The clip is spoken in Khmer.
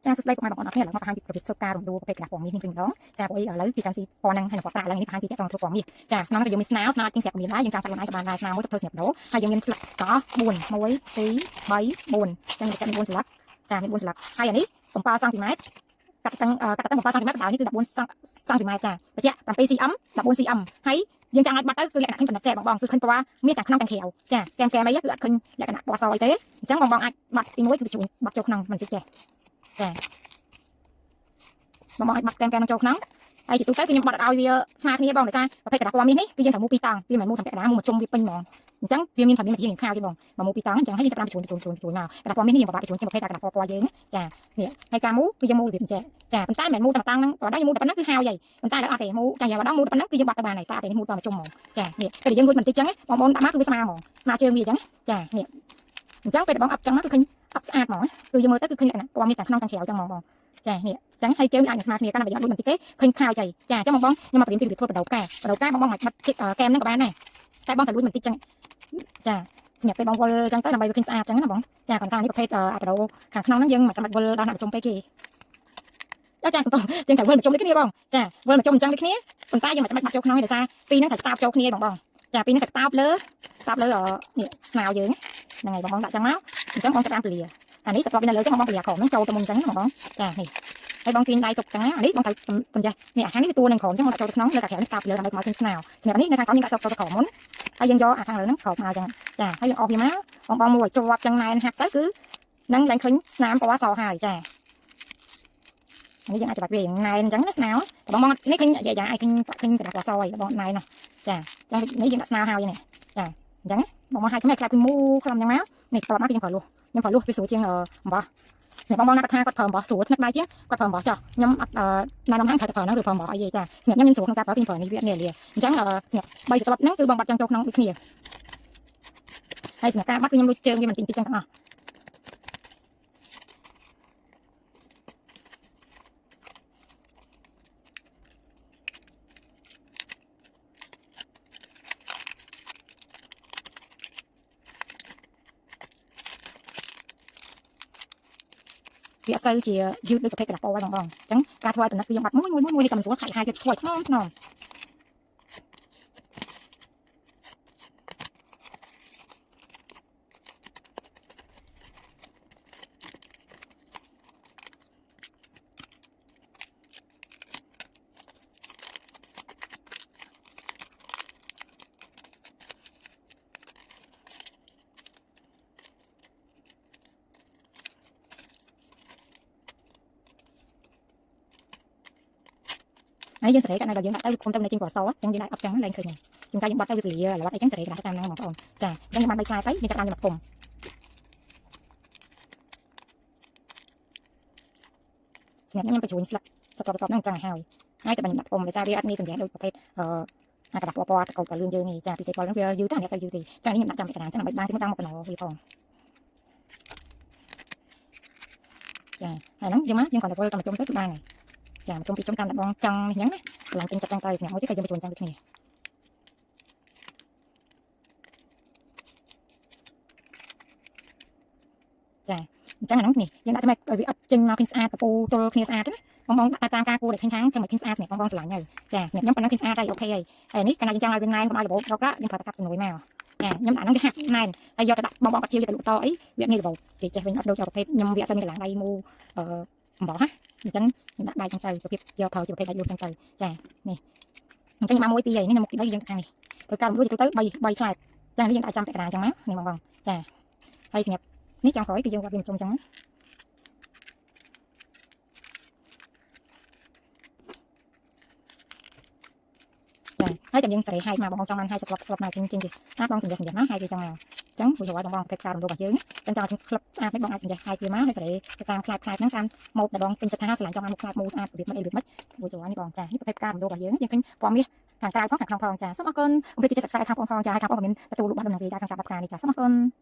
ចាសួស្តីពុកម៉ែបងប្អូនអរគ្នាឥឡូវមកបង្ហាញពីរបៀបធ្វើការរំដួលប្រភេទក្រដាសពណ៌មាសនេះវិញម្ដងចាព្រោះអីឥឡូវពីចាំស៊ីពណ៌ហ្នឹងហើយនឹងពណ៌ប្រាក់ឥឡូវនេះបង្ហាញពីតាក់ទងធ្វើពណ៌មាសចាក្នុងនោះក៏យើងមានស្នោស្នោអាចទិញស្រាប់ក៏មានដែរយើងចង់កាត់ខ្លួនឯងក៏បានដែរស្នោមួយទៅធ្វើស្រាប់ដោហើយយើងមានស្លឹកតោះ4 1 2 3 4ចាខ្ញុំបញ្ជាក់មាន4ស្លឹកចាមាន4ស្លឹកហើយអានេះ7សង់ទីម៉ែត្រកាត់ទាំងកាត់ទាំង7សង់ទីម៉ែត្រដល់នេះគឺ14សង់ទីម៉ែត្រចាបញ្ជាក់7 cm 14 cm ហើយយើងចង់ឲ្យបាត់ទៅគឺលក្ខណៈឃើញបណ្ឌិតចែបងបងគឺឃើញពណ៌មាសទាំងក្នុងទាំងក្រៅចាកែមកែមអីគឺអត់ឃើញលក្ខណៈពណ៌សអីទេអញ្ចឹងបងបងអាចបាត់ទី1គឺបញ្ជូនបាត់ចូលក្នុងមិនតិចចេះចាបងបងអាចបាត់កែមកែមចូលក្នុងហើយជាទូទៅគឺខ្ញុំបាត់ឲ្យវាស្មើគ្នាបងដោយសារប្រភេទក្រដាសពណ៌មាសនេះគឺយើងត្រូវមូពីរតង់វាមិនមូទាំងពាក់កណ្ដាលមូមកជុំវាពេញហ្មងអញ្ចឹងវាមានថាមានវិធីយ៉ាងខាវទេបងមកមូពីរតង់អញ្ចឹងហើយយើងចាប់បញ្ជូនបញ្ជូនបញ្ជូនមកក្រដាសពណ៌មាសនេះយើងពិបាកបញ្ជូនជាប្រភេទក្រដាសពណ៌ពណ៌យើងចានេះហើយការមូគឺយើងមូរបៀបអញ្ចឹងចាប៉ុន្តែមិនមែនមូតែតង់ហ្នឹងបើដល់យើងមូតែប៉ុណ្ណឹងគឺហើយហើយប៉ុន្តែដល់អត់ទេមូចាយ៉ាងម្ដងមូតែប៉ុណ្ណឹងគឺយើងបាត់ទៅបានហើយតែអត់ទេនេះមូតមកជុំហ្មងចានេះពេលយើងលួចបន្តិចចឹងបងប្អូនដាក់មកគឺវាស្មើហ្មងស្មើជើងវាអញ្ចឹងចានេះអញ្ចឹងពេលបងអប់ចឹងមកគឺឃើញអប់ស្អាតហ្មងគឺយើងមើលទៅគឺឃើញលក្ខណៈពណ៌មាសទាំងក្នុងទាំងក្រៅចឹងហ្មងបងចានេះចឹងហើយជើងអាចនឹងស្មើគ្នាកាន់តែប្រយ័ត្នលួចបន្តិចទេឃើញខោចៃចាអញ្ចឹងបងបងខ្ញុំមកបរៀនពីរបៀបធ្វើបដូវកែបដូវកែបងបងមិនបិទកែមហ្នឹងក៏បានដែរតែបងតែលួចបន្តិចចឹងចាសម្រាប់ពេលបងវល់ចឹងទៅដើម្បីវាឃើញស្អាតចឹងណាបងចាគាត់ថានេះប្រភេទអាបដូវខាងក្នុងហ្នឹងយើងមិនចាំបាច់វល់ដល់ថ្នាក់ប្រជុំពេកទេចាសំទោសយើងត្រូវវល់ប្រជុំដូចគ្នាបងចាវល់ប្រជុំអញ្ចឹងដូចគ្នាប៉ុន្តែយើងមិនចាំបាច់បាត់ចូលក្នុងទេដោយសារពីរហ្នឹងត្រូវតាបចូលគ្នាបងបងចាពីរហ្នឹងត្រូវតាបលើតាបលើនេះស្នោយើងហ្នឹងហើយបងបងដាក់ចឹងមកអញ្ចឹងបងចាប់តាមពលាអានេះស្ទាប់វានៅលើចឹងបងបងពលាក្រោមហ្នឹងចូលទៅមុនចឹងណាបងបងចានេះហើយបងទាញដៃទុកចឹងណាអានេះបងត្រូវសំចេះនេះអាខាងនេះវាតួនឹងក្រោមចឹងបងដាក់ចូលទៅក្នុងលើខាងក្រៅនេះតាបលើដើម្បីកុំឲ្យឃើញស្នោសម្រាប់នេះនៅខាងក្រោមយើងដាក់ចូលទៅក្រោមមុនហើយយើងយកអាខាងលើហ្នឹងក្រោមមកចឹងចាហើយយើងអស់វាមកបងបងមួយជាប់ចឹងណែនហាក់ទៅគឺនឹងឡើងឃើញស្នាមពណ៌សហើយចានេះយើងអាចច្បាច់វាណែនអញ្ចឹងណាស្នោតែបងបងនេះឃើញយ៉ាយ៉ាឲ្យឃើញឃើញក្រដាសពណ៌សហើយបងណែននោះចាអញ្ចឹងនេះយើងដាក់ស្នោហើយនេះចាអញ្ចឹងបងបងឲ្យខ្ញុំខ្លាប់ពីមូខ្លំអញ្ចឹងមកនេះតបមកគឺយើងប្រើលួសខ្ញុំប្រើលួសវាស្រួលជាងអំបោះសម្រាប់បងបងណាគាត់ថាគាត់ប្រើអំបោះស្រួលថ្នឹកដៃជាងគាត់ប្រើអំបោះចោះខ្ញុំអត់ណែនាំហាងត្រូវតែប្រើហ្នឹងឬប្រើអំបោះអីទេចាសម្រាប់ខ្ញុំខ្ញុំស្រួលក្នុងការប្រើខ្ញុំប្រើនេះវាងាយលាអញ្ចឹងសម្រាប់3សន្លប់ហ្នឹងគឺបងបាត់ចង់ចូលក្នុងដូចគ្នាហើយសម្រាប់ការបាត់គឺខ្ញុំលួចជើងវាមិនតិចតិចចឹងទាំងអស់វាអត់សូវជាយឺតដូចប្រភេទក្រដាសពណ៌ហ្នឹងបងអញ្ចឹងការធ្វើឲ្យតំណិតគឺយើងបាត់មួយមួយមួយតែមិនស្រួលខាច់ហាយទៅធ្វើឲ្យថ្នមថ្នម ហើយយើងសេរីកាលណាដែលយើងដាក់ទៅវាគុំទៅនៅចេញពណ៌សអញ្ចឹងយើងដាក់អត់ចឹងឡើងឃើញជួនកាលយើងបត់ទៅវាពលាល្បត់អីចឹងសេរីក្រាស់តាមហ្នឹងបងប្អូនចាអញ្ចឹងយើងបាន3ផ្លែទៅយើងចាប់តាមយកមកគុំសម្រាប់ខ្ញុំខ្ញុំបញ្ជ្រួញស្លឹកសតបតបហ្នឹងអញ្ចឹងហើយហើយតែខ្ញុំដាក់គុំដោយសារវាអត់ងាយសម្រាប់ដូចប្រភេទអឺអាក្រដាសពណ៌ពណ៌តកោតពណ៌លឿងយើងនេះចាពិសេសពណ៌ហ្នឹងវាយឺតតែអ្នកសូវយឺតទេចានេះខ្ញុំដាក់ចាំពីកណ្ដាលអញ្ចឹងដើម្បីបានទីមួយដល់មកបណ្ណវាផងចាហើយហ្នឹងយើងមកយើងគ្រាន់តែវល់តាមជុំទៅគឺបានហើយចាជុំពីជុំតាមតែបងចង់នេះហ្នឹងណាឡើងពេញចិត្តចឹងទៅសម្រាប់មួយទៀតក៏យើងបញ្ជ្រួញចឹងដូចគ្នាចាអញ្ចឹងអាហ្នឹងនេះយើងដាក់ទៅឲ្យវាអត់ចេញមកឃើញស្អាតពពូទល់គ្នាស្អាតណាបងបងដាក់តាមការគួរដែលឃើញខាងធ្វើឲ្យឃើញស្អាតសម្រាប់បងបងស្រឡាញ់ហើយចាសម្រាប់ខ្ញុំប៉ុណ្ណឹងឃើញស្អាតហើយ OK ហើយហើយនេះកាលណាយើងចង់ឲ្យវាណែនកុំឲ្យរបូតរកយើងប្រើតែកាប់ជំនួយមកចាខ្ញុំដាក់ហ្នឹងវាហាក់ណែនហើយយកទៅដាក់បងបងគាត់ជាវយកទៅលក់តអីវាងាយរបូតនិយាយចេះវិញអត់ដូចប្រភេទខ្ញុំវាអត់សូវមានកន្លងដៃមូអឺអំបោះណាអញ្ចឹងខ្ញុំដាក់ដៃចឹងទៅប្រភេទយកប្រើជាប្រភេទដៃលក់ចឹងទៅចានេះអញ្ចឹងខ្ញុំបានមួយពីរហើយនេះមុខទី3យើងខាងនេះទៅការរំលួចទៅទៅ3 3ខ្លែតចានេះយើងដាក់ចាំពាក់កណ្ដាលចឹងណានេះបងបងចាហើយសម្រាប់នេះចង់ក្រោយគឺយើងវាត់វាជុំចឹងណាចាហើយចាំយើងសេរីហែកមកបងចង់បានហែកស្លាប់ស្លាប់មកចេញចេញជាស្អាតបងសម្រាប់សម្រាប់ណាហែកវាចឹងមកអញ្ចឹងរួចរាល់បងបងប្រភេទផ្ការំលោភរបស់យើងចឹងចង់ឲ្យក្លឹបស្អាតមិនបងអាចសម្រាប់ហែកវាមកហើយសេរីទៅតាមខ្លាតខ្លាតហ្នឹងតាមម៉ូតដែលបងពេញចិត្តថាស្រឡាញ់ចង់បានមុខខ្លាតមូស្អាតរបៀបម៉េចអីរបៀបម៉េចរួចរាល់នេះបងចានេះប្រភេទផ្ការំលោភរបស់យើងយើងឃើញពណ៌មាសខាងក្រៅផងខាងក្នុងផងចាសូមអរគុណកុំភ្លេចចុច Subscribe ខាងបងផងចាហើយខាងបងក៏មានទទួលលក់បាត់ដំណឹងដែរក្នុងការបាត់ផ្កានេះចាសូមអរគុណ។